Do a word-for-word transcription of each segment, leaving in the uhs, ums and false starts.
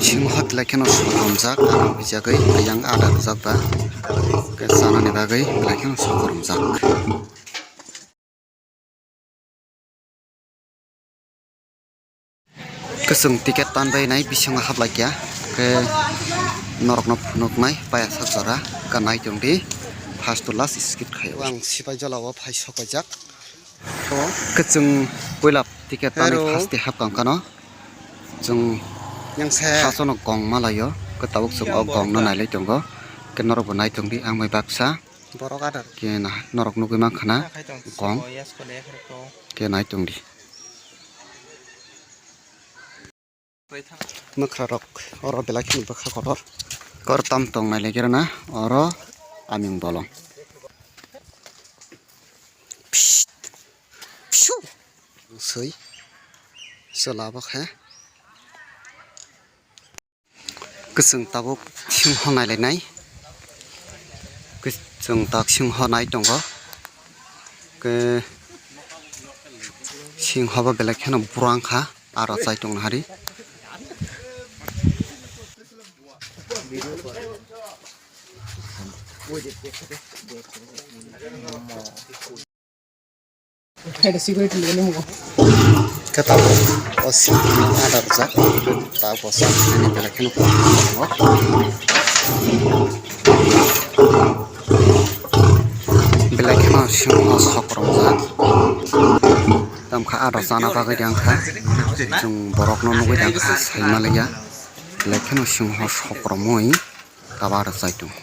Singho belai kheno sokomjak, ano bijagwi yang ada rwjak ba, khe chanani bagwi belai kheno sokomjak. Kwchwng ticket tanbai nai bisingo haplaikya, khe norokno phunuknai payasa jora, khe nai tongdi first to last skip khai. Ang sipai jolao phai sokoijak. Kwchwng puila ticket tanwi first twi hapkang kano. Chwng hasono gong malaio, khe tabuk chwng o gongno nailai tongo. Khe norokbo nai tongdi, ang bai baksa. Khe na-, norok nugwi mankha na gong. Khe nai tongdi. Mwkhrarok oro belai kheno bwkha kotor. Kor tam tong nai lai khe rwna oro aming bolong. Psst. Pshu. Swi. Chwla bo khe. Kwchwng tabuk singho nai lai nai. Kwchwng tak singho nai tongo. Khe singho bo belai kheno burang kha. Aro chai tongna hari. Khe tabuk o singni adar jak, tabuk o singni belai kheno belai kheno singno sok romjak. Tamkha adar chana bagwi de wngkha, chwng borokno nugwi de wngkha, saimaliya belai kheno singho sok romwi. Kaba rwchai tongo.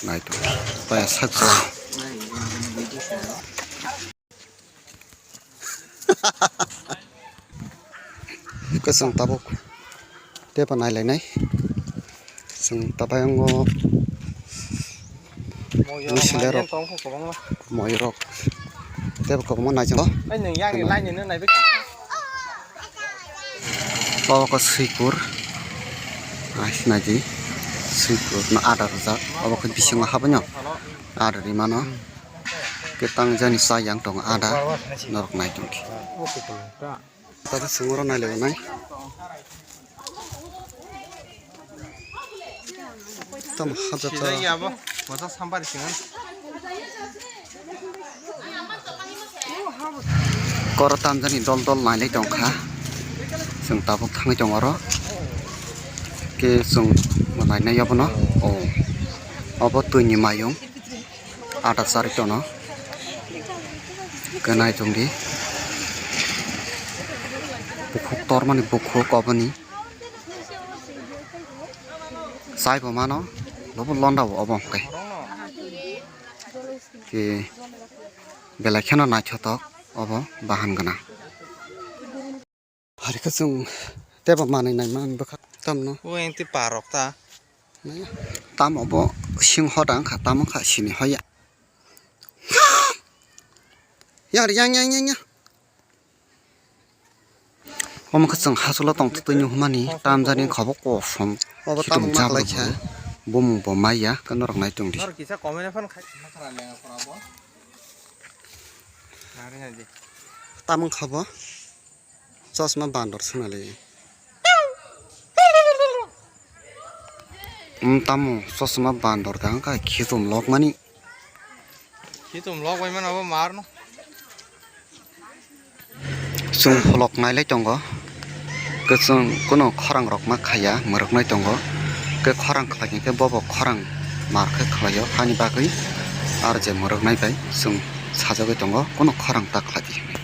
Nai tongo. Paya sak jora. Kwchwng tabuk. Teibo nai lainai. Chwng tabai wngo. Moirok. Moirok. Teibo kwbangma nai tongo. Obo khe swikur. Naidi swikur no adar rijak. Obo khe bisingo habwi no adar rimano. Khe tang jani cha yang tongo ada. Norok nai tongkhe. Tabuk chwng oro nai lai nai. Tamo hajata. Koro tamjani dol dol nailai tongkha. Chwng tabuk thangwi tongo oro. Khe chwng nainai abono. O. Obo twini mayung. Ada chari tono. Khe nai tongdi. Bukhuk tormani bukhuk oboni. Chaibo mano, bobo londa bo obo hwnkhe. Khe belai kheno naithotok obo bahan gwnang. Hari khe chwng teibo manwi nai man bwkha tamno. O engti parok ta. Tam obo singho da wngkha, tam wngkha sini hoya. Yang yang yang yang yang. Omo khe chwng hachalo tongtwtwi nukmani tamjani kha bo kosom. Obo khitung tamung ma jabra kwlai kha. Bumung bo maya khe norok nai tongdi. Norok kisa comment phone khai. Tamung kha bo. Chosma bandor swnali. Wng tamo chosma bandor da wngkha khitum lokmani. Khitum lok bai mano bo marno. Chwng pholok nailai tongo. Kwchwng kuno khorang rok ma khaya mwrwknai tongo. Khe khorang khlai khe bobo khorang mar khe khlaio hani bagwi ar je mwrwknai bai chwng sajagwi tongo kuno khorang ta khlai di hinwi.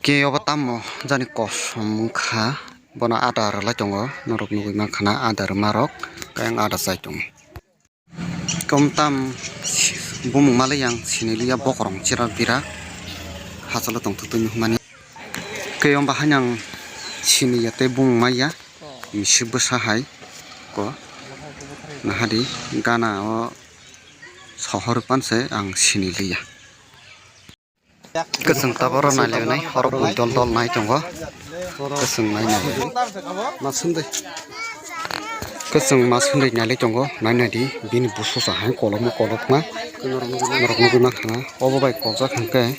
Khe obo tamo jani kosom wngkha, bono ada rwlai tongo, norok nugwi mankha na ada rwma rok, khe ang ada chai tongo. Kom tam bumung mali yang sini liya bokorong chera bira hachalo tongthok twi nukmani. Khe omo bahai nang sini ya tei bumung maya misi bwsa hai ko nahadi gana o sohor pan se ang sini liya. Kwchwng taboro nailainai, oro bui dol dol nai tongo. Kwchwng nai nai. Kwchwng ma sundui nailai tongo, nai nai di, bini busu sa hai kolokma kolokma. Norok nugwi mankha na, obo bai koljak hwnkhe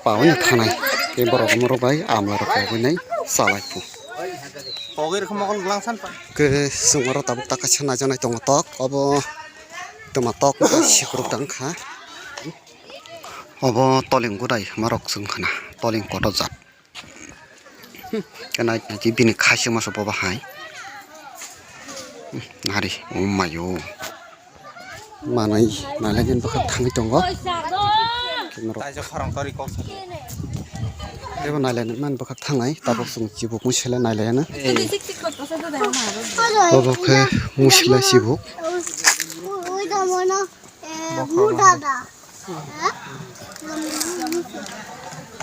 paui thanai. Tei borok norok bai amla rok kaiwi nai chalai phu. Kogwi rwkha mokol gwlang san pa. Ke sung oro tabuk ta kaisa najaknai tongo tok. Obo twma tok sikuruk tang kha. Obo toling gudai marok sung khana. Toling kotor jat. Ke nai nai bini khasi masa boba hai. Nari, oh mayo. Manai nailaini bwkhak thangwi tongo. Norok. Taisa khorang tori kok sa. Ebo nailaini man bwkhak thangnai, tabuk chwng chibuk mui sele nailaiano. Obo khe mui sele chibuk.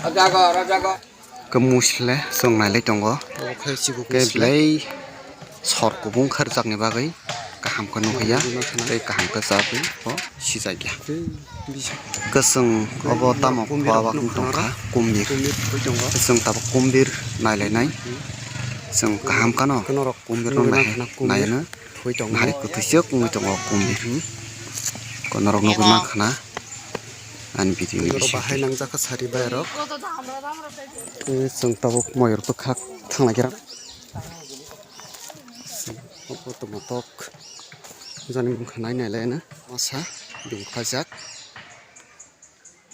Rajago, rajago. Khe mui sele chwng nailai tongo. Obo khe chibuk khe mui sele. Belai sor kubung kharjakni bagwi kaham khe nukya tei kaham khe chagwi bo sijakya. Khe chwng obo tamo khua bakung tongkha kumbir. Khe chwng tabuk kumbir nailainai. Chwng kaham kheno kumbirno nailaino. Nahari kwthwi swk wngwi tongo kumbir. Konorok nugwi mankha na ani video ni bisingo. Bahai nangjak kha sari bai rok. Tei chwng tabuk moyar bwkhak thanglaikha. Obo tongma tok jani bwkha nai nai laina masa bini khajak.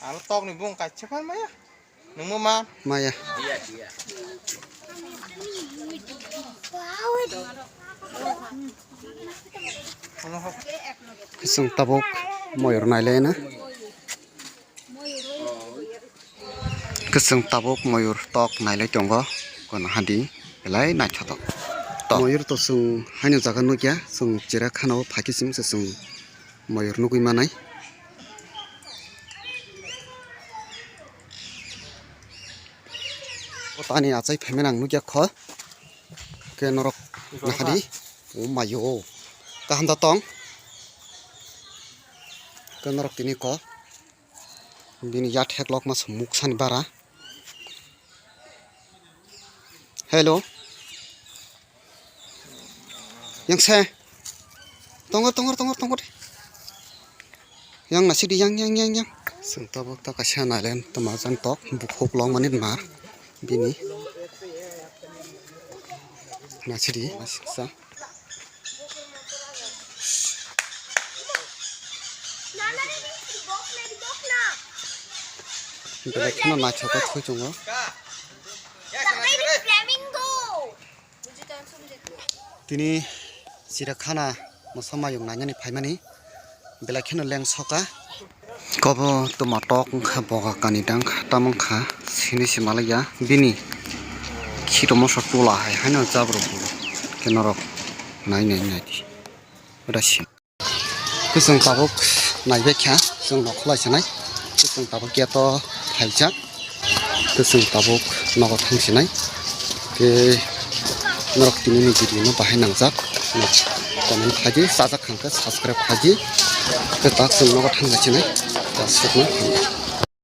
Ang tok ni bung kaisa phan maya. Nungmo ma? Maya. Chwng tabuk moyar nailaina. Kwchwng tabuk moyar tok nailai tongo. Kono hadi belai naithotok. Tok. Moyar to chwng haino jaga nukya, chwng chera khana o phakhe simi se chwng moyar nugwi manai. O tani achai phaimani ang nukya kho. Ke norok nahadi. O mayo. Kaham da tong. Ke norok tini ko. Bini yathek lok ma muk sani bara. Hello. Yang se. Tongor, tongor, tongor, tongor. Yang nasi di yang, yang, yang, yang. Sung tabuk ta kaisa nailen toma jan tok bukhuk long mani mar. Bini. Nasi di sa. Belai kheno naithotok thwi tongo. Tini chirakhana moso mayung nainani phaimani belai kheno lengsoka. Kobo toma tok wngkha boga kani dang kha tamang kha sini se malaya bini khito moso tola hai haino jabro khe norok nai nai nai di. Kwchwng tabuk naibaikha, chwng nokhorlai sanai. Kwchwng tabuk gate o phaijak. Kwchwng tabuk nogo thangsinai. Khe norok tini ni video no bahai nangjak. Comment khaidi, chajak khankhe subscribe khaidi. Khe tak chwng nogo thangsinai. Aswkno.